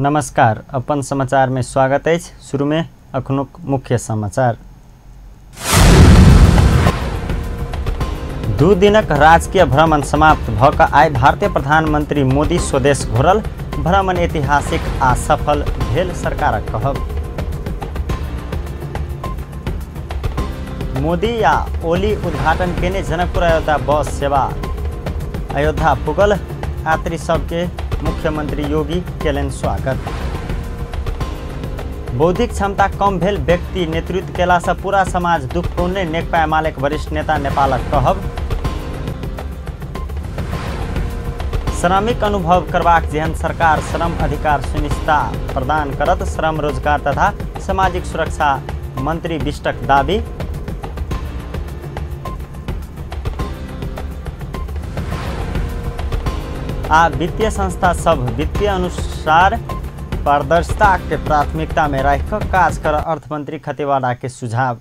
नमस्कार, अपन समाचार में स्वागत है। शुरू में अखनुक मुख्य समाचार। 2 दिनक राजकीय भ्रमण समाप्त भ क आइ भारतीय प्रधानमंत्री मोदी स्वदेश घुरल। भ्रमण ऐतिहासिक आ सफल भेल सरकारक कहब। मोदी आ ओली उद्घाटन केने जनकपुर अयोध्या बस सेवा। अयोध्या पुगल यात्री सबके मुख्यमंत्री योगी केलनि स्वागत। बौद्धिक क्षमता कम भेल व्यक्ति नेतृत्व केला से पूरा समाज दुख पौने नेकपा एमालेक वरिष्ठ नेता नेपालक कहब। श्रमिक अनुभव करबाक जेहन सरकार श्रम अधिकार सुनिश्चितता प्रदान करत, श्रम रोजगार तथा सामाजिक सुरक्षा मंत्री विष्टक दावी। आ वित्तीय संस्था सब वित्तीय अनुसार पारदर्शिता के प्राथमिकता में राखि क काज कर अर्थमंत्री खतिवड़ा के सुझाव।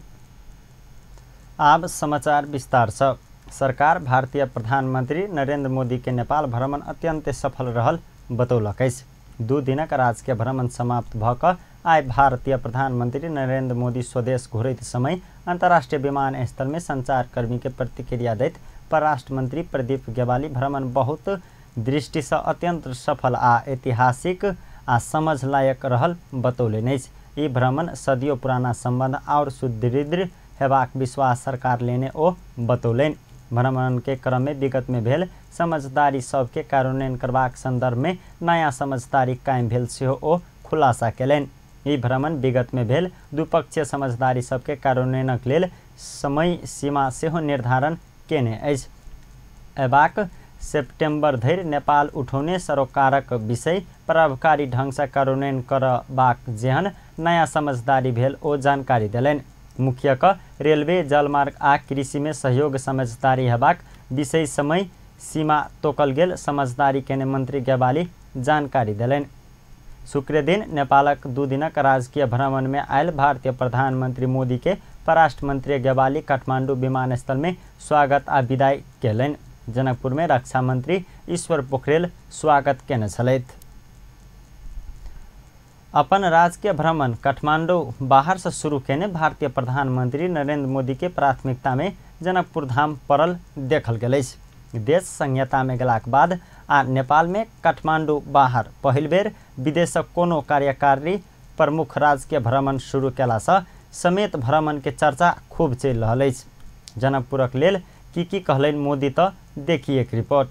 आब समाचार विस्तार से। सरकार भारतीय प्रधानमंत्री नरेंद्र मोदी के नेपाल भ्रमण अत्यंत सफल रहल बतौलक अछि। 2 दिनक राजकीय भ्रमण समाप्त भ क आइ भारतीय प्रधानमंत्री नरेंद्र मोदी स्वदेश घुरैत समय अंतर्राष्ट्रीय विमानस्थल में संचारकर्मी के प्रतिक्रिया दैत परराष्ट्र मंत्री प्रदीप गेवाली भ्रमण बहुत दृष्टि से अत्यंत सफल आ ऐतिहासिक आ समझ लायक रहल बतौलनि अछि। ई भ्रमण सदियों पुराना संबंध और सुदृढ़ हेबाक विश्वास सरकार लेने ओ बतौलनि। भ्रमण के क्रम में विगत में भेल समझदारी सबके कार्यान्वयन करबाक संदर्भ में नया समझदारी कायम भेल सेहो ओ खुलासा केलनि। ई भ्रमण विगत में भेल द्विपक्षीय समझदारी सबके कार्यान्वयनक लेल समय सीमा सेहो निर्धारण केने अछि। एबाक सेप्टेम्बर धरि नेपाल उठौने सरोकारक विषय प्रभावकारी ढंग से कार्यान्वयन करबाक जेहन नया समझदारी भेल ओ जानकारी देलनि। मुख्य क रेलवे, जलमार्ग आ कृषि में सहयोग समझदारी हेबाक विषय समय सीमा तोकल गेल समझदारी केने मंत्री गेवाली जानकारी देलनि। शुक्र दिन नेपालक 2 दिनक राजकीय भ्रमण में आयल भारतीय प्रधानमंत्री मोदी के परराष्ट्र मंत्री गेवाली काठमांडू विमानस्थल में स्वागत आ विदाई केलनि। जनकपुर में रक्षा मंत्री ईश्वर पोखरेल स्वागत केने छलथि। अपन राजकीय भ्रमण काठमांडू बाहर से शुरू केने भारतीय प्रधानमंत्री नरेंद्र मोदी के प्राथमिकता में जनकपुर धाम पड़ल देखल गेल अछि। देश संहिता में गेलाक बाद आ नेपाल में काठमांडू बाहर पहिल बेर विदेशक कोनो कार्यकारी प्रमुख राजकीय भ्रमण शुरू केला से समेत भ्रमण के चर्चा खूब चलि रहल अछि। जनकपुरक लेल की कहलनि मोदी त देखिए एक रिपोर्ट।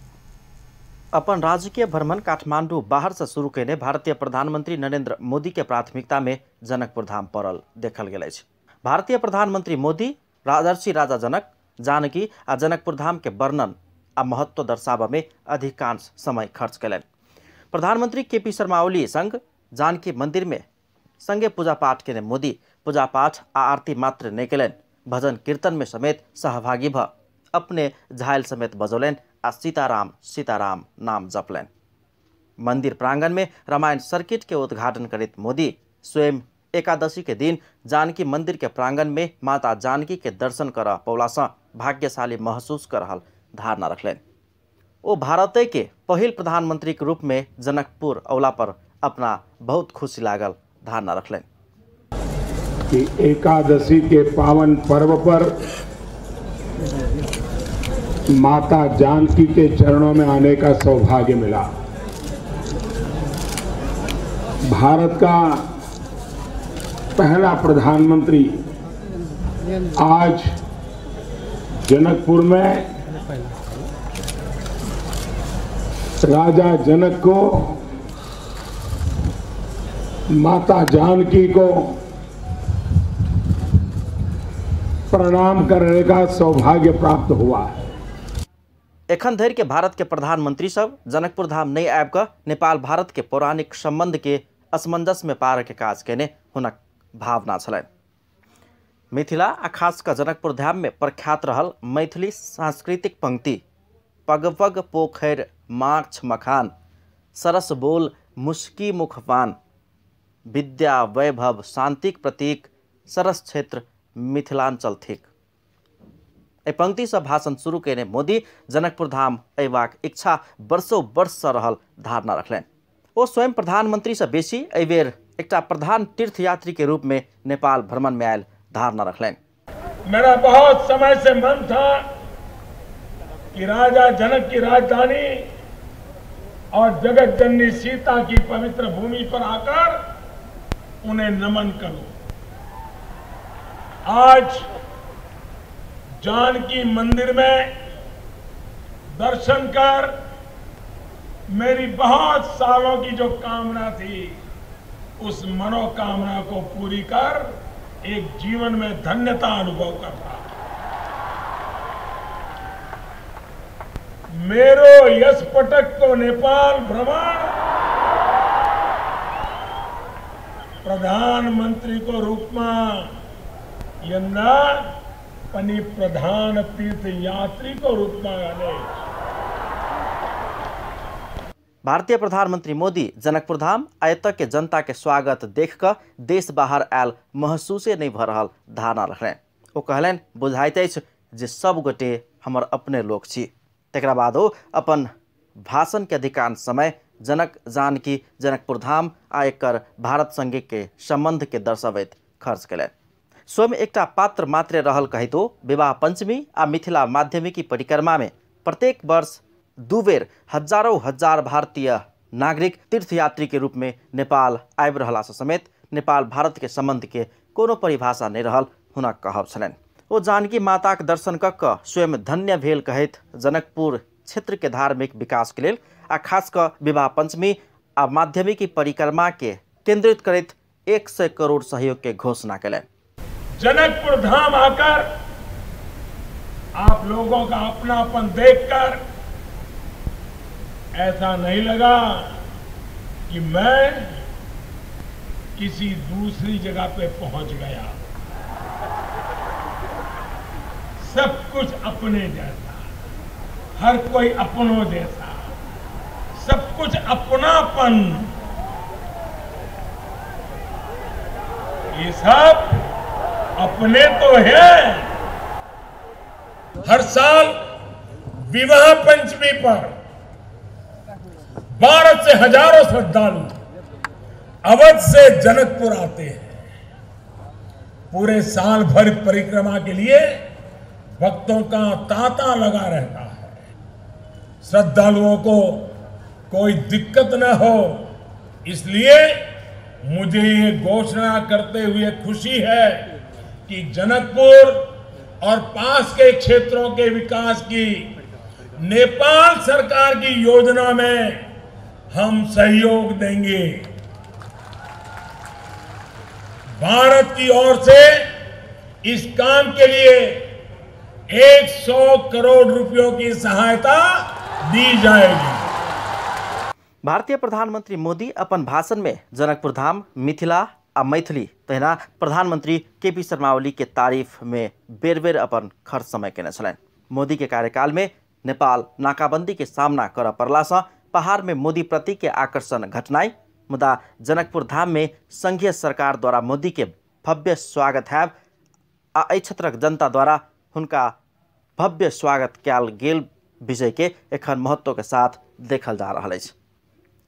अपन राजकीय भ्रमण काठमांडू बाहर से शुरू केने भारतीय प्रधानमंत्री नरेंद्र मोदी के प्राथमिकता में जनकपुर धाम पड़ल देखल गेल अछि। भारतीय प्रधानमंत्री मोदी राजर्षि राजा जनक, जानकी आ जनकपुर धाम के वर्णन आ महत्व दर्शाबऽ में अधिकांश समय खर्च केलनि। प्रधानमंत्री केपी शर्मा ओली संग जानकी मंदिर में संगे पूजा पाठ केने मोदी पूजा पाठ आ आरती मात्र नहि केलनि, भजन कीर्तन में समेत सहभागी भ अपने झायल समेत बजौलनि आ सीताराम सीताराम नाम जपलनि। मंदिर प्रांगण में रामायण सर्किट के उद्घाटन करैत मोदी स्वयं एकादशी के दिन जानकी मंदिर के प्रांगण में माता जानकी के दर्शन कर पौला से भाग्यशाली महसूस कर रहल धारणा रखलनि। ओ भारत के पहिल प्रधानमंत्री के रूप में जनकपुर अवला पर अपना बहुत खुशी लागल धारणा रखलनि। कि एकादशी के पावन पर्व पर माता जानकी के चरणों में आने का सौभाग्य मिला। भारत का पहला प्रधानमंत्री आज जनकपुर में राजा जनक को, माता जानकी को प्रणाम करने का सौभाग्य प्राप्त हुआ है। एखन धरि के भारत के प्रधानमंत्री सब जनकपुर धाम नहीं आबि कऽ नेपाल भारत के पौराणिक संबंध के असमंजस में पार के काज केने हुनक भावना छलनि। मिथिला आ खास कऽ जनकपुर धाम में प्रख्यात रहल मैथिली सांस्कृतिक पंक्ति पग पग पोखरि माछ मखान, सरस बोल मुस्की मुखपान, विद्या वैभव शांतिक प्रतीक सरस क्षेत्र मिथिलांचल थिक। एहि पंक्ति से भाषण शुरू केने मोदी जनकपुर धाम अयबाक इच्छा वर्षों वर्ष से रहल धारणा रखलनि। ओ स्वयं प्रधानमंत्री से बेसी एहि बेर एकटा प्रधान तीर्थयात्री के रूप में नेपाल भ्रमण में आयल धारणा रखलनि। मेरा बहुत समय से मन था कि राजा जनक की राजधानी और जगत जननी सीता की पवित्र भूमि पर आकर उन्हें नमन करूं। आज जानकी मंदिर में दर्शन कर मेरी बहुत सालों की जो कामना थी उस मनोकामना को पूरी कर एक जीवन में धन्यता अनुभव कर रहा। मेरो यश पटक को नेपाल भ्रमण प्रधानमंत्री को रूप में यंदा पनि प्रधान तीर्थ यात्री को रूप में आने। भारतीय प्रधानमंत्री मोदी जनकपुर धाम आ एतय के जनता के स्वागत देख कऽ देश बाहर आयल महसूसे नहीं भऽ रहल धारणा रखलनि। ओ कहलनि बुझाइत अछि जे सब गोटे हमर अपने लोक छी। तकरा बाद ओ अपन भाषण के अधिकांश समय जनक जानकी जनकपुर धाम आ एकर भारत संगे के संबंध के दर्शबैत खर्च कयलनि। स्वयं एकटा पात्र मात्रे रहल कहितो विवाह पंचमी आ मिथिला माध्यमिकी परिक्रमा में प्रत्येक वर्ष दू बेर हजारों हजार भारतीय नागरिक तीर्थयात्री के रूप में नेपाल आबि रहला से समेत नेपाल भारत के संबंध के कोनो परिभाषा नहीं रहल हुनक कहब छलनि। ओ जानकी माताक दर्शन कऽ कऽ स्वयं धन्य भेल कहैत जनकपुर क्षेत्र के धार्मिक विकास के लेल आ खास कऽ विवाह पंचमी आ माध्यमिकी परिक्रमा के केंद्रित करैत 100 करोड़ सहयोग के घोषणा कयलनि। जनकपुर धाम आकर आप लोगों का अपनापन देखकर ऐसा नहीं लगा कि मैं किसी दूसरी जगह पे पहुंच गया। सब कुछ अपने जैसा, हर कोई अपनों जैसा, सब कुछ अपनापन, ये सब अपने तो है। हर साल विवाह पंचमी पर भारत से हजारों श्रद्धालु अवध से जनकपुर आते हैं। पूरे साल भर परिक्रमा के लिए भक्तों का तांता लगा रहता है। श्रद्धालुओं को कोई दिक्कत न हो, इसलिए मुझे ये घोषणा करते हुए खुशी है कि जनकपुर और पास के क्षेत्रों के विकास की नेपाल सरकार की योजना में हम सहयोग देंगे। भारत की ओर से इस काम के लिए 100 करोड़ रुपयों की सहायता दी जाएगी। भारतीय प्रधानमंत्री मोदी अपन भाषण में जनकपुर धाम, मिथिला आ मैथिली तहिना प्रधानमंत्री केपी शर्मा ओली के तारीफ में बेर बेर अपन खर्च समय केने छलनि। मोदी के कार्यकाल में नेपाल नाकाबंदी के सामना करऽ पड़लासँ पहाड़ में मोदी प्रति के आकर्षण घटनाई, मुदा जनकपुर धाम में संघीय सरकार द्वारा मोदी के भव्य स्वागत हैब आ एहि क्षेत्रक जनता द्वारा हुनका भव्य स्वागत कयल गेल विषय के एखन महत्व के साथ देखल जा रहल अछि।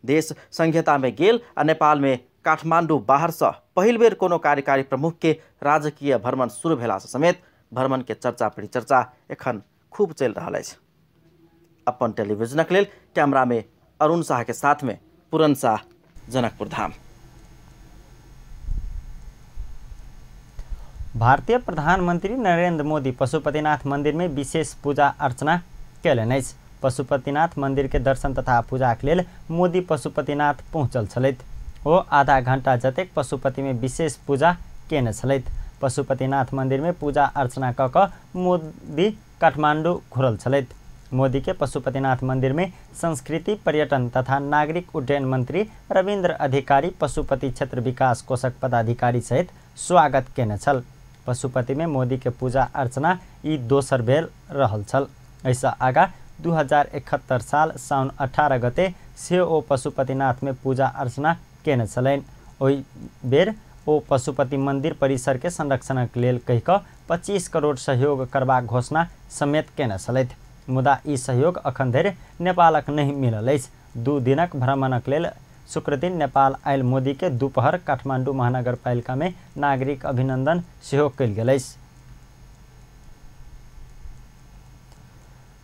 देश संघीयता में गेल आ नेपाल में काठमांडू बाहर से पहिल बेर कोनो कार्यकारी प्रमुख के राजकीय भ्रमण शुरू भेला से समेत भ्रमण के चर्चा परिचर्चा एखन खूब चलि रहल अछि। अपन टेलीविजनक लेल कैमरा में अरुण शाह के साथ में पूरन शाह, जनकपुर धाम। भारतीय प्रधानमंत्री नरेंद्र मोदी पशुपतिनाथ मंदिर में विशेष पूजा अर्चना कयलनि अछि। पशुपतिनाथ मंदिर के दर्शन तथा पूजा के लेल मोदी पशुपतिनाथ पहुँचल छलथि। ओ आधा घंटा जतेक पशुपति में विशेष पूजा केने छलथि। पशुपतिनाथ मंदिर में पूजा अर्चना कऽ कऽ मोदी काठमांडू घुरल छलथि। मोदी के पशुपतिनाथ मंदिर में संस्कृति, पर्यटन तथा नागरिक उड्डयन मंत्री रविन्द्र अधिकारी, पशुपति क्षेत्र विकास कोषक पदाधिकारी सहित स्वागत केने छल। पशुपति में मोदी के पूजा अर्चना ई दोसर बेर रहल छल। एहिसँ आगा 2071 साल साउन 18 गते सेहो ओ पशुपतिनाथ में पूजा अर्चना केने छलनि। ओहि बेर ओ पशुपति मंदिर परिसर के संरक्षणक लेल कहि कऽ 25 करोड़ सहयोग करबाक घोषणा समेत केने छलथि। मुदा ई सहयोग अखन धरि नेपालक नहि मिलल अछि। 2 दिनक भ्रमणक लेल शुक्रदिन नेपाल आयल मोदी के दोपहर काठमाडौँ महानगरपालिका में नागरिक अभिनंदन सेहो कयल गेल अछि।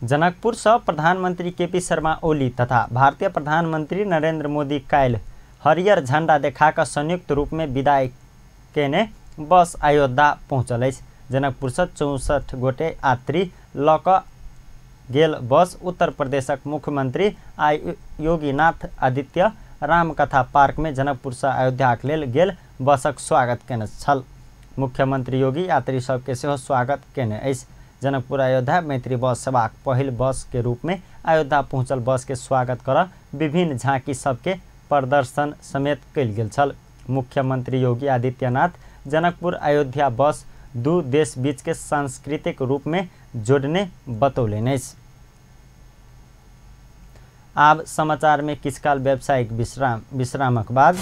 जनकपुर से प्रधानमंत्री केपी शर्मा ओली तथा भारतीय प्रधानमंत्री नरेंद्र मोदी काल्हि हरियर झंडा देखा कऽ संयुक्त रूप में विदाई केने बस अयोध्या पहुँचल अछि। जनकपुर से 64 गोटे यात्री लऽ कऽ गेल बस उत्तर प्रदेशक मुख्यमंत्री आ योगीनाथ आदित्य रामकथा पार्क में जनकपुर से अयोध्याक लेल गेल बसक स्वागत केने छल। मुख्यमंत्री योगी यात्री सबके सेहो स्वागत केने अछि। जनकपुर अयोध्या मैत्री बस सेवाक पहिल बस के रूप में अयोध्या पहुँचल बस के स्वागत कर विभिन्न झांकी सबके प्रदर्शन समेत कयल गेल छल। मुख्यमंत्री योगी आदित्यनाथ जनकपुर अयोध्या बस दू देश बीच के सांस्कृतिक रूप में जोड़ने बतौलनि अछि। आब समाचार में किछु काल व्यावसायिक विश्रामक बाद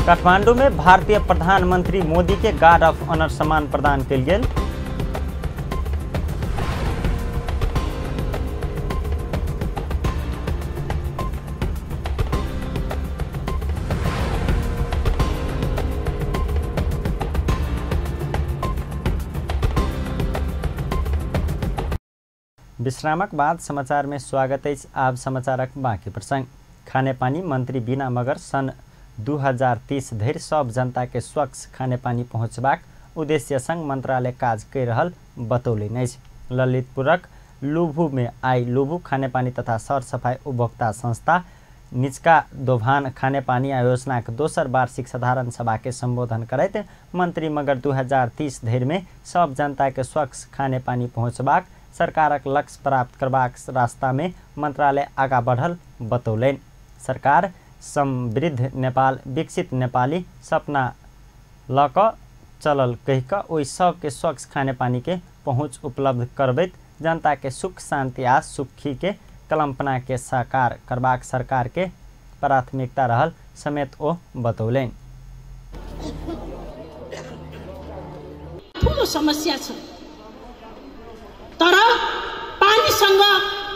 काठमांडू में भारतीय प्रधानमंत्री मोदी के गार्ड ऑफ ऑनर सम्मान प्रदान कयल गेल। विश्रामक बाद समाचार में स्वागत अछि। आब समाचारक बाकी प्रसंग। खानेपानी मंत्री बीना मगर सन् 2030 धरि सब जनता के स्वच्छ खानेपानी पहुँचबाक उद्देश्य संग मंत्रालय काज करि रहल बतौलनि अछि। ललितपुरक लुभु में आइ लुभु खानेपानी तथा सरसफाई उपभोक्ता संस्था निचका दोभान खानेपानी आयोजनाक दोसर वार्षिक साधारण सभा के संबोधन करैत मंत्री मगर 2030 धरि में सब जनता के स्वच्छ खानेपानी पहुँचबाक सरकारक लक्ष्य प्राप्त करबाक रास्ता में मंत्रालय आगा बढ़ल बतौलनि। सरकार समृद्ध नेपाल विकसित नेपाली सपना लऽ कऽ चलल कहि कऽ ओहि सबके स्वच्छ खानेपानी के पहुँच उपलब्ध करबैत जनता के सुख शांति आ सुखी के कल्पना के साकार करबाक सरकार के प्राथमिकता रहल समेत ओ बतौलनि। ठुलो समस्या छ तर पानीसँग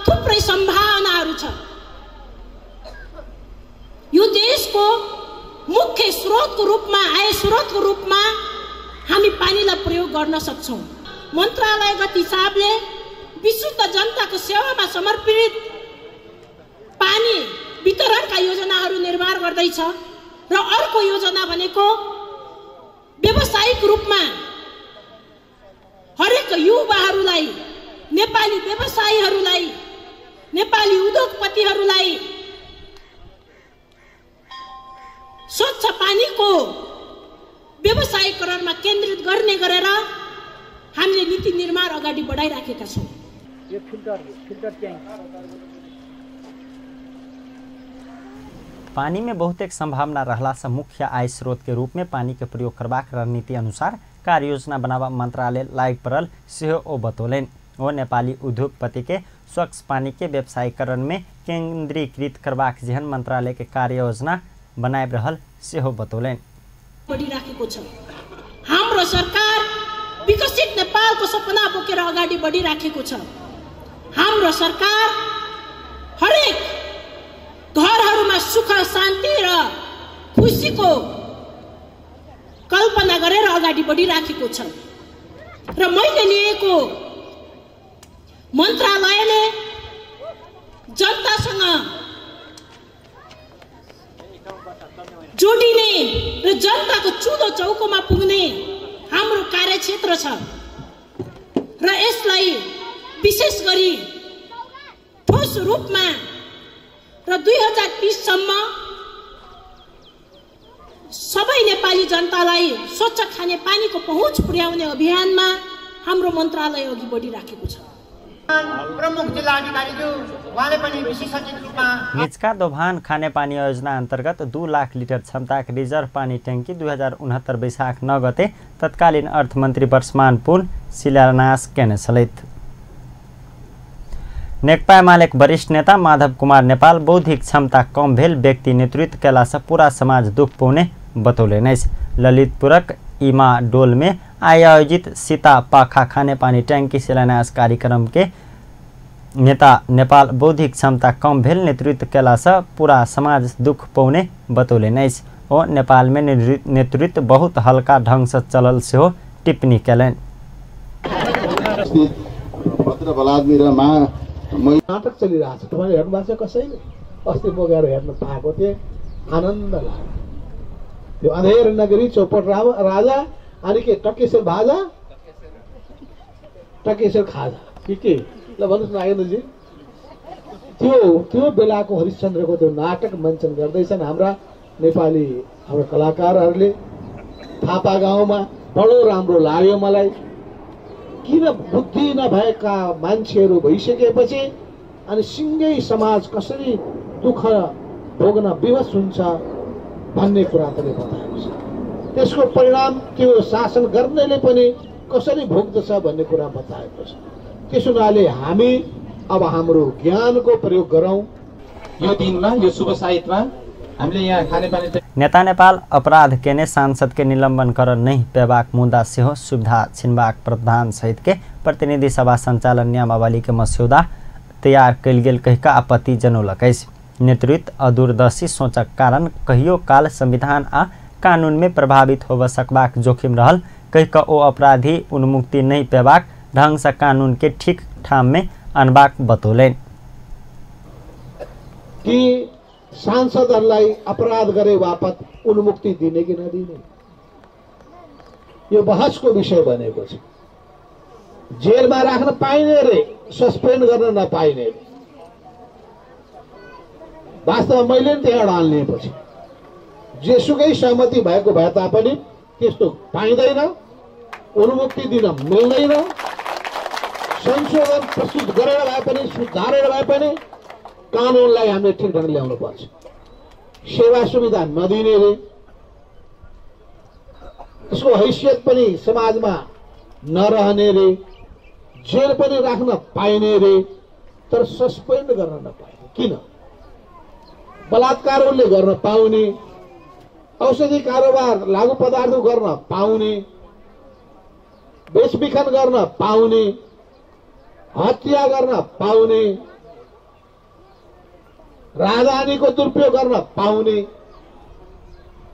थुप्रै सम्भावनाहरू छ। यो देशको मुख्य स्रोतको रूपमा, आय स्रोतको रूपमा हामी पानीलाई प्रयोग गर्न सक्छौँ। मन्त्रालयगत हिसाबले विशुद्ध जनताको सेवामा समर्पित पानी वितरणका योजनाहरू निर्माण गर्दैछ र अर्को योजना भनेको व्यावसायिक रूपमा हरेक युवाहरूलाई, नेपाली व्यवसायीहरूलाई, नेपाली उद्योगपतिहरूलाई स्वच्छ पानीको व्यवसायीकरणमा केन्द्रित गर्ने गरेर हामीले नीति निर्माण अगाडि बढाइराखेका छौँ। यो फिल्टर फिल्टर ट्याङ्क। पानी में बहुतेक संभावना रहला से मुख्य आय स्रोत के रूप में पानी के प्रयोग करबाक रणनीति अनुसार कार्य योजना बनावा मंत्रालय लाग पड़ल सेहो ओ बतौलनि। ओ नेपाली उद्योगपति के स्वच्छ पानी के व्यवसायीकरण में केंद्रीकृत करबाक जेहन मंत्रालय के कार्य योजना बनाबि रहल सेहो बतौलनि। बढिराखेको छ। हाम्रो सरकार विकसित नेपालको सपना बोकेर अगाडि बढिराखेको छ। हाम्रो सरकार हरेक घरहरूमा सुख शान्ति र खुसीको कल्पना गरेर अगाडि बढिराखेको छ र मैले लिएको मन्त्रालयले जनतासँग जोडिने र जनताको चुलो चौकोमा पुग्ने हाम्रो कार्यक्षेत्र छ र यसलाई विशेष गरी ठोस रूपमा र 2030 सम्म सबै नेपाली जनतालाई स्वच्छ खाने पानीको पहुँच पुर्याउने अभियानमा हाम्रो मन्त्रालय अघि बढिराखेको छ। प्रमुख जिल्लाधिकारीज्यू उहाँले पनि विशेष अतिथि रूपमा निचका दोभान खानेपानी योजना अन्तर्गत 2 लाख लिटर क्षमताको रिजर्भ पानी ट्याङ्की 2069 वैशाख 9 गते तत्कालीन अर्थमन्त्री वर्षमान पुन शिलान्यास केने छलथि। नेकपा एमालेक वरिष्ठ नेता माधव कुमार नेपाल बौद्धिक क्षमता कम भेल व्यक्ति नेतृत्व कयलासँ पूरा समाज दुख पौने बतौलनि अछि। ललितपुरक इमा डोल में आयोजित सीता पाखा खानेपानी टैंकी शिलान्यास कार्यक्रम के नेता नेपाल बौद्धिक क्षमता कम भेल नेतृत्व कयलासँ पूरा समाज दुख पौने बतौलनि अछि। ओ नेपालमे नेतृत्व बहुत हल्का ढङ्गसँ चलल सेहो टिप्पणी कयलनि। नाटक चलिरहेको छ, तपाईँले हेर्नु भएको छ कसैले? अस्ति म गएर हेर्न पाएको थिएँ, आनन्द लाग्यो। त्यो अँधेर नगरी चौपट राजा अनि के टकेश्वर भाजा टकेश्वर खाजा के के ल भन्नुहोस् न आनन्दजी। त्यो त्यो बेलाको हरिश्चन्द्रको त्यो नाटक मञ्चन गर्दैछन् हाम्रा नेपाली हाम्रा कलाकारहरूले थापा गाउँमा। बडो राम्रो लाग्यो मलाई। किन बुद्धि नभएका मान्छेहरू भइसकेपछि अनि सिँगै समाज कसरी दुःख भोग्न विवश हुन्छ भन्ने कुरा पनि बताएको छ। त्यसको परिणाम त्यो शासन गर्नेले पनि कसरी भोग्दछ भन्ने कुरा बताएको छ। त्यसो हुनाले हामी अब हाम्रो ज्ञानको प्रयोग गरौँ। यो दिनमा यो शुभ साहित्यमा हामीले यहाँ खानेपानी नेता नेपाल अपराध केने सांसद के निलंबन कर नहीं पेबाक मुद्दा सेहो सुविधा छिनबाक प्रावधान सहित के प्रतिनिधि सभा संचालन नियमावली के मस्यौदा तैयार कयल गेल कहि कऽ आपत्ति जनौलक अछि। नेतृत्व अदूरदर्शी सोचक कारण कहियो काल संविधान आ कानून में प्रभावित होबय सकबाक जोखिम रहल कहि कऽ ओ अपराधी उन्मुक्ति नहीं पेबाक ढंग से कानून के ठीक ठाम में अनबाक बतौलनि। कि सांसदहरूलाई अपराध गरे बापत उन्मुक्ति दिने कि नदिने यो बहसको विषय बनेको छ। जेलमा राख्न पाइने रे, सस्पेन्ड गर्न नपाइने रे। वास्तवमा मैले नि त्यहाँ अडान लिएपछि जेसुकै सहमति भएको भए तापनि त्यस्तो पाइँदैन, उन्मुक्ति दिन मिल्दैन। संशोधन प्रस्तुत गरेर भए पनि, सुधारेर भए पनि कानुनलाई हामीले ठिक ढङ्गले ल्याउनु पर्छ। सेवा सुविधा नदिने रे, त्यसको हैसियत पनि समाजमा नरहने रे, जेल पनि राख्न पाइने रे, तर सस्पेन्ड गर्न नपाइने किन? बलात्कार उसले गर्न पाउने, औषधि कारोबार लागु पदार्थ गर्न पाउने, बेचबिखन गर्न पाउने, हत्या गर्न पाउने, राजधानीको दुरुपयोग गर्न पाउने,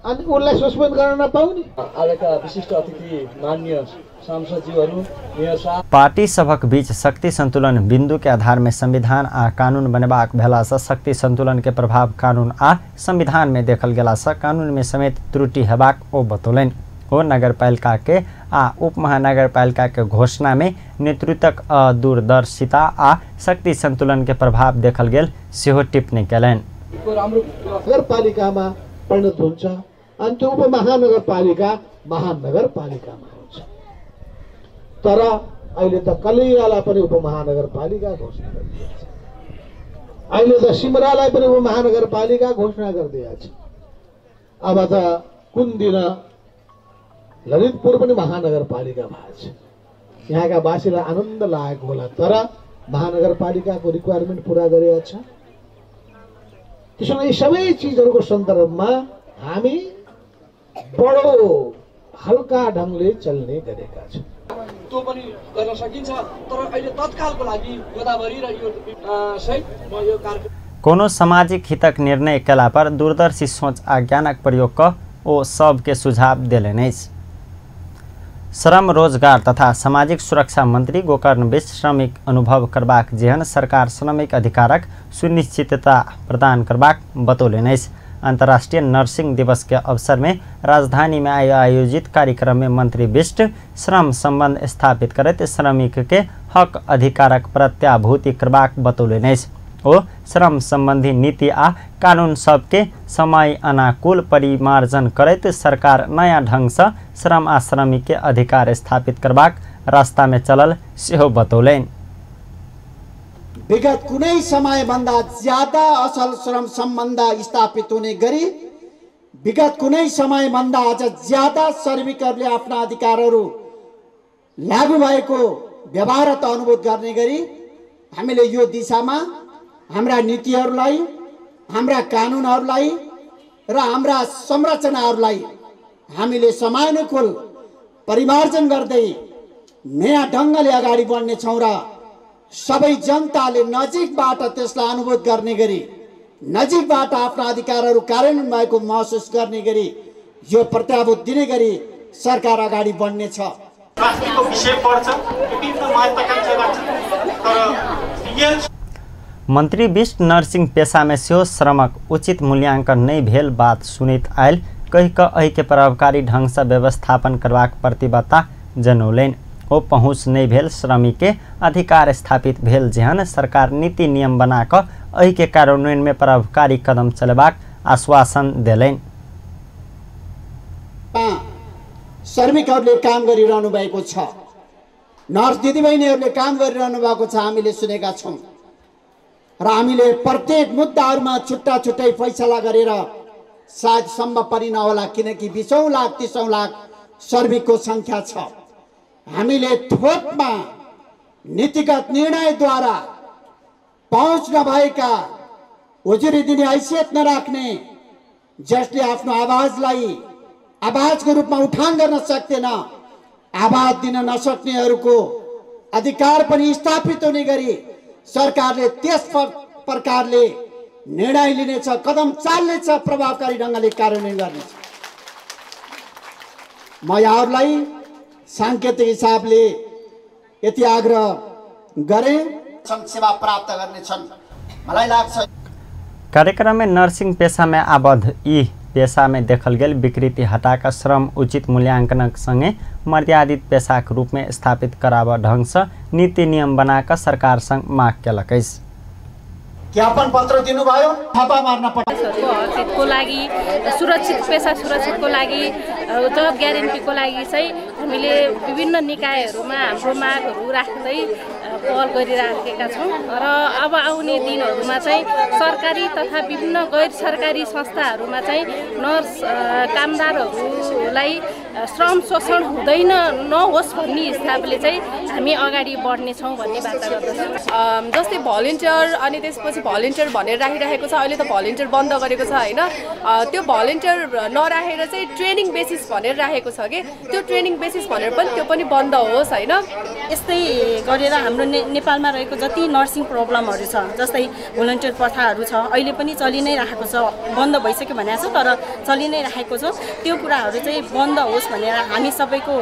अनि उनलाई सस्पेन्ड गर्न नपाउने। आजका विशिष्ट अतिथि माननीय सांसदज्यूहरू, मेयर साहब। पार्टी सभक बीच शक्ति संतुलन बिंदु के आधार में संविधान आ कानून बनेबाक भेलासँ शक्ति संतुलन के प्रभाव कानून आ संविधान में देखल गेलासँ कानून में समेत त्रुटि हेबाक ओ बतौलनि। ओ नगरपालिका के आ उपमहानगरपालिका के घोषणा में नेतृत्वक अदूरदर्शिता आ शक्ति संतुलन के प्रभाव देखल गेल सेहो टिप्पणी कयलनि। नगरपालिकामा परिणत हुन्छ अनि त्यो उपमहानगरपालिका महानगरपालिकामा हुन्छ। तर अहिले त कलैयालाई पनि उपमहानगरपालिका घोषणा गरिदिएको छ, अहिले त सिमरालाई पनि उपमहानगरपालिका घोषणा गरिदिएको छ। अब त कुन दिन ललितपुर पनि महानगरपालिका भएको छ। यहाँका वासीलाई आनन्द लागेको होला, तर महानगरपालिकाको रिक्वायरमेन्ट पुरा गरेको छ। त्यसो भए यी सबै चिजहरूको सन्दर्भमा हामी बडो हल्का ढङ्गले चल्ने गरेका छौँ। त्यो पनि गर्न सकिन्छ, तर अहिले तत्कालको लागि गोदावरी र यो सहित म यो कार्यक्रम कोनो सामाजिक हितक निर्णय कयला पर दूरदर्शी सोच आ ज्ञानक प्रयोग कऽ ओ सबके सुझाव देलनि अछि। श्रम रोजगार तथा सामाजिक सुरक्षा मंत्री गोकर्ण विष्ट श्रमिक अनुभव करबाक जेहन सरकार श्रमिक अधिकारक सुनिश्चितता प्रदान करबाक बतौलनि अछि। अंतर्राष्ट्रीय नर्सिंग दिवस के अवसर में राजधानी में आयोजित कार्यक्रम में मंत्री विष्ट श्रम संबंध स्थापित करैत श्रमिक के हक अधिकारक प्रत्याभूति करबाक बतौलनि अछि। ओ श्रम संबंधी नीति आ कानून सबके समय अनुकूल परिमार्जन करैत सरकार नया ढंग से श्रम आ श्रमिक के अधिकार स्थापित करबाक रास्ता में चलल सेहो बतौलनि। विगत कुनै समयभन्दा ज्यादा असल श्रम सम्बन्ध स्थापित हुने गरी विगत कुनै समयभन्दा अझ ज्यादा श्रमिकहरूले आफ्ना अधिकारहरू लागू भएको व्यवहारत अनुभूत गर्ने गरी हामीले यो दिशामा हाम्रा नीतिहरूलाई, हाम्रा कानुनहरूलाई र हाम्रा संरचनाहरूलाई हामीले समयानुकूल परिमार्जन गर्दै नयाँ ढङ्गले अगाडि बढ्नेछौँ र सबै जनताले नजिकबाट त्यसलाई अनुभूत गर्ने गरी, नजिकबाट आफ्ना अधिकारहरू कार्यान्वयन भएको महसुस गर्ने गरी, यो प्रत्याभूत दिने गरी सरकार अगाडि बढ्नेछ। मन्त्री विष्ट नर्सिङ पेसामे सेहो श्रमक उचित मूल्याङ्कन नहि भेल बात सुनैत आयल कहि कऽ एहिके प्रभावकारी ढङ्गसँ व्यवस्थापन करबाक प्रतिबद्धता जनौलनि। ओ पहुँच नहि भेल श्रमिकके अधिकार स्थापित भेल जेहन सरकार नीति नियम बना कऽ एहिके कार्यान्वयनमे प्रभावकारी कदम चलेबाक आश्वासन देलनि। श्रमिकहरूले काम गरिरहनु भएको छ, नर्स दिदीबहिनीहरूले काम गरिरहनु भएको छ, हामीले सुनेका छौँ र हामीले प्रत्येक मुद्दाहरूमा छुट्टा छुट्टै फैसला गरेर सायद सम्भव पनि नहोला, किनकि 20 लाख 30 लाख श्रमिकको सङ्ख्या छ। हामीले थोकमा नीतिगत निर्णयद्वारा पहुँच नभएका, उजुरी दिने हैसियत नराख्ने, जसले आफ्नो आवाजलाई आवाजको रूपमा उठान गर्न सक्दैन, आवाज दिन नसक्नेहरूको अधिकार पनि स्थापित हुने गरी सरकारले त्यस प्रकारले निर्णय लिनेछ, कदम चाल्नेछ, प्रभावकारी ढङ्गले कार्यान्वयन गर्नेछ। म यहाँहरूलाई सांकेतिक हिसाबले यति आग्रह गरे सेवा प्राप्त गर्नेछन्, मलाई लाग्छ। कार्यक्रममे नर्सिङ पेसामे आबद्ध यी पेसामे देखल गेल विकृति हटाकऽ श्रम उचित मूल्याङ्कनक सँगे मर्यादित पेसाक रूपमे स्थापित कराबऽ ढङ्गसँ नीति नियम बनाकऽ सरकारसँग माग केलक अछि। ज्ञापन पत्र दिनुभयो, थापा मार्न हकहितको लागि, सुरक्षित पेसा सुरक्षितको लागि, जब ग्यारेन्टीको लागि चाहिँ हामीले विभिन्न निकायहरूमा हाम्रो मागहरू राख्दै पहल गरिराखेका छौँ र अब आउने दिनहरूमा चाहिँ सरकारी तथा विभिन्न गैर सरकारी संस्थाहरूमा चाहिँ नर्स कामदारहरूलाई श्रम शोषण हुँदैन नहोस् भन्ने हिसाबले चाहिँ हामी अगाडि बढ्नेछौँ भन्ने बाचा गर्दछौँ। जस्तै भलिन्टियर अनि त्यसपछि भलिन्टियर भनेर राखिराखेको छ, अहिले त भलिन्टियर बन्द गरेको छ होइन, त्यो भलिन्टियर नराखेर चाहिँ ट्रेनिङ बेसिस भनेर राखेको छ कि त्यो ट्रेनिङ बेसिस भनेर पनि त्यो पनि बन्द होस् होइन। यस्तै गरेर हाम्रो नेपालमा रहेको जति नर्सिङ प्रब्लमहरू छ, जस्तै भोलिन्टियर प्रथाहरू छ, अहिले पनि चलि नै राखेको छ, बन्द भइसक्यो भनेको छ तर चलि नै राखेको छ, त्यो कुराहरू चाहिँ बन्द होस् भनेर हामी सबैको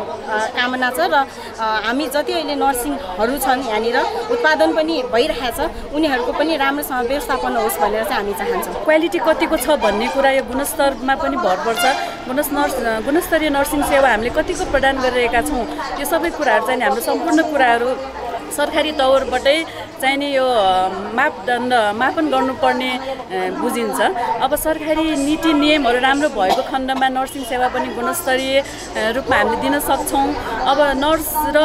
कामना छ र हामी जति अहिले नर्सिङहरू छन् यहाँनिर उत्पादन पनि भइरहेको छ, उनीहरूको पनि राम्रोसँग व्यवस्थापन होस् भनेर चाहिँ हामी चाहन्छौँ। क्वालिटी कतिको छ भन्ने कुरा यो गुणस्तरमा पनि भर पर्छ। गुणस्तरीय नर्सिङ सेवा हामीले कतिको प्रदान गरिरहेका छौँ, यो सबै कुराहरू चाहिँ हाम्रो सम्पूर्ण कुराहरू सरकारी तौरबाटै चाहिने यो मापदण्ड मापन गर्नुपर्ने बुझिन्छ। अब सरकारी नीति नियमहरू राम्रो भएको खण्डमा नर्सिङ सेवा पनि गुणस्तरीय रूपमा हामीले दिन सक्छौँ। अब नर्स र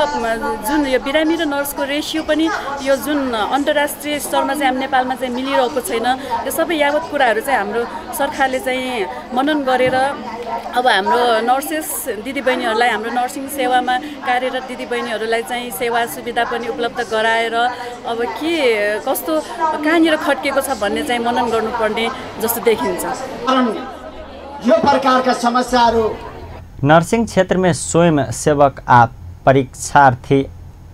जुन यो बिरामी र नर्सको रेसियो पनि यो जुन अन्तर्राष्ट्रिय स्तरमा चाहिँ हामी नेपालमा चाहिँ मिलिरहेको छैन, यो सबै यावत कुराहरू चाहिँ हाम्रो सरकारले चाहिँ मनन गरेर अब हाम्रो नर्सेस दिदीबहिनीहरूलाई, हाम्रो नर्सिङ सेवामा कार्यरत दिदीबहिनीहरूलाई चाहिँ सेवा सुविधा पनि उपलब्ध गराएर अब के कस्तो कहाँनिर खट्केको छ भन्ने चाहिँ मनन गर्नुपर्ने जस्तो देखिन्छ। यो प्रकारका समस्याहरू नर्सिङ क्षेत्रमे स्वयं सेवक आ परीक्षार्थी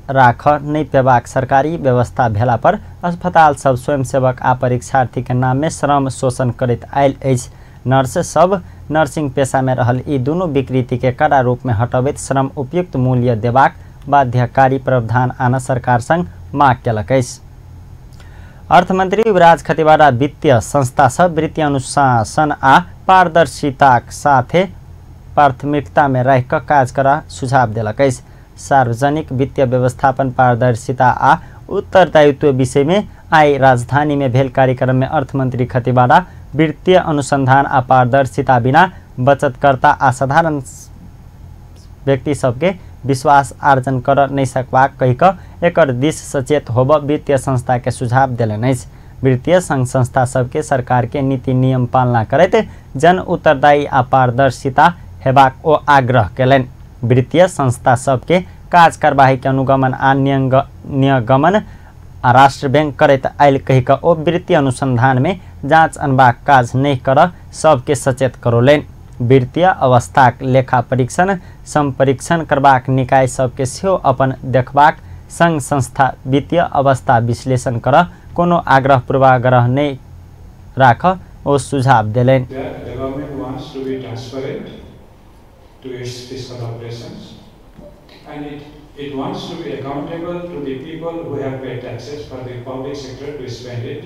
राख नहि पेबाक सरकारी व्यवस्था भेला पर अस्पताल सब स्वयंसेवक आ परीक्षार्थी के नाम में श्रम शोषण करैत आयल अछि। नर्स सब नर्सिङ पेशा में रहल ई दुनू विकृति के कड़ा रूप में हटबैत श्रम उपयुक्त मूल्य देबाक बाध्यकारी प्रावधान आन सरकार संग माग केलक अछि। अर्थमंत्री युवराज खतिवड़ा वित्तीय संस्था सब वित्तीय अनुशासन आ पारदर्शिताक साथे प्राथमिकता में राखि कऽ काज करऽ सुझाव देलक अछि। सार्वजनिक वित्तीय व्यवस्थापन पारदर्शिता आ उत्तरदायित्व विषय में आई राजधानी में भेल कार्यक्रम में अर्थमंत्री खतिवड़ा वित्तीय अनुसंधान आ पारदर्शिता बिना बचतकर्ता आ साधारण व्यक्ति सबके विश्वास आर्जन कर नहीं सकबाक कहि कऽ एकर दिस सचेत होब वित्तीय संस्था के सुझाव देलनि अछि। वित्तीय संघ संस्था सबके सरकार के नीति नियम पालना करैत जन उत्तरदायी आ पारदर्शिता हेबाक ओ आग्रह केलनि। वित्तीय संस्था सबके काज कार्यवाही के अनुगमन आ नियमन आ राष्ट्र बैंक करैत आयल कहि कऽ ओ वित्तीय अनुसंधान में जांच अनबाक काज नहि कर सबके सचेत करौलनि। वित्तीय अवस्थाक लेखा परीक्षण संपरीक्षण करबाक निकाय सबके सेहो अपन देखबाक संघ संस्था वित्तीय अवस्था विश्लेषण कर कोनो आग्रह पूर्वाग्रह नहि राख ओ सुझाव देलनि। The government wants to be transparent to its fiscal operations and it wants to be accountable to the people who have paid taxes for the public sector to spend it,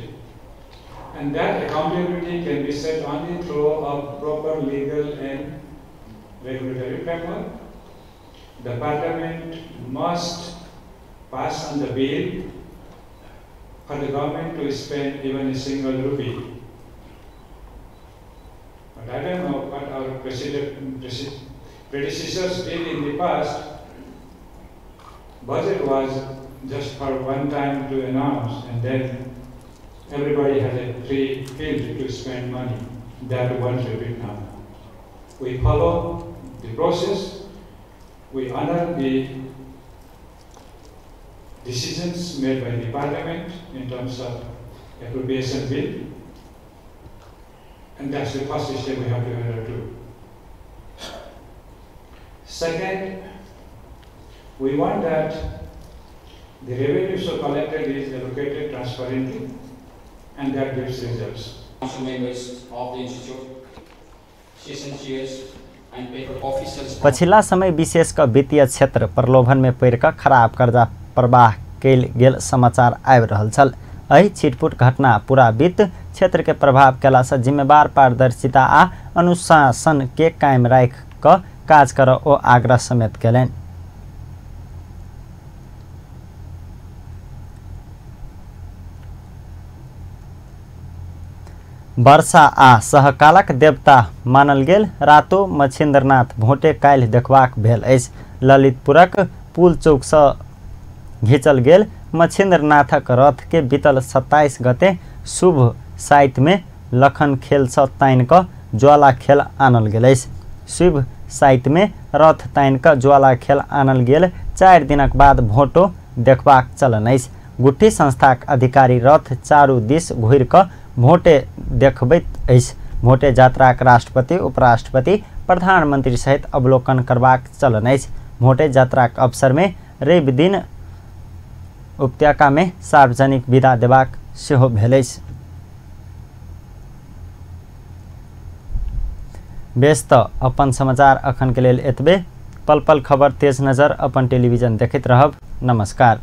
and that accountability can be set only through a proper legal and regulatory framework. The parliament must pass on the bill for the government to spend even a single rupee. But I don't know what our predecessors did in the past. Budget was just for one time to announce, and then everybody had a free field to spend money. That won't repeat now. We follow the process, we honor the decisions made by the parliament in terms of appropriation bill, and that's the first step we have to adhere to. Second, we want that the revenue so collected is allocated transparently, and that gives results. Council members of the institute, session chairs and paper officers. पछिला समय विशेष क वित्तीय क्षेत्र प्रलोभन में पड़ि क खराब कर्जा प्रवाह कयल गेल समाचार आबि रहल छल। एहि छिटपुट घटना पूरा वित्त क्षेत्र के प्रभाव कयला से जिम्मेवार पारदर्शिता आ अनुशासन के कायम राखि क काज कर ओ आग्रह समेत कयलनि। वर्षा आ सहकालक देवता मानल गेल रातो मच्छिन्द्रनाथ भोटे काल्हि देखबाक भेल अछि। ललितपुरक पुल चौक से घिचल गेल मच्छिन्द्रनाथक रथ के बीतल 27 गते शुभ साइत में लखन खेल से तानि कऽ ज्वाला खेल आनल गेल अछि। शुभ साइत में रथ तानि कऽ ज्वाला खेल आनल गेल 4 दिनक बाद भोटो देखबाक चलन अछि। गुट्ठी संस्थाक अधिकारी रथ चारू दिस घुरि कऽ भोटे देखबैत अछि। भोटे यात्राक राष्ट्रपति, उपराष्ट्रपति, प्रधानमंत्री सहित अवलोकन करबाक चलन अछि। भोटे यात्राक अवसर में रवि दिन उपत्यका में सार्वजनिक विदा देबाक सेहो भेल अछि। बेस त अपन समाचार अखन के लेल एतबे। पल पल खबर तेज नजर अपन टेलीविजन देखैत रहब। नमस्कार।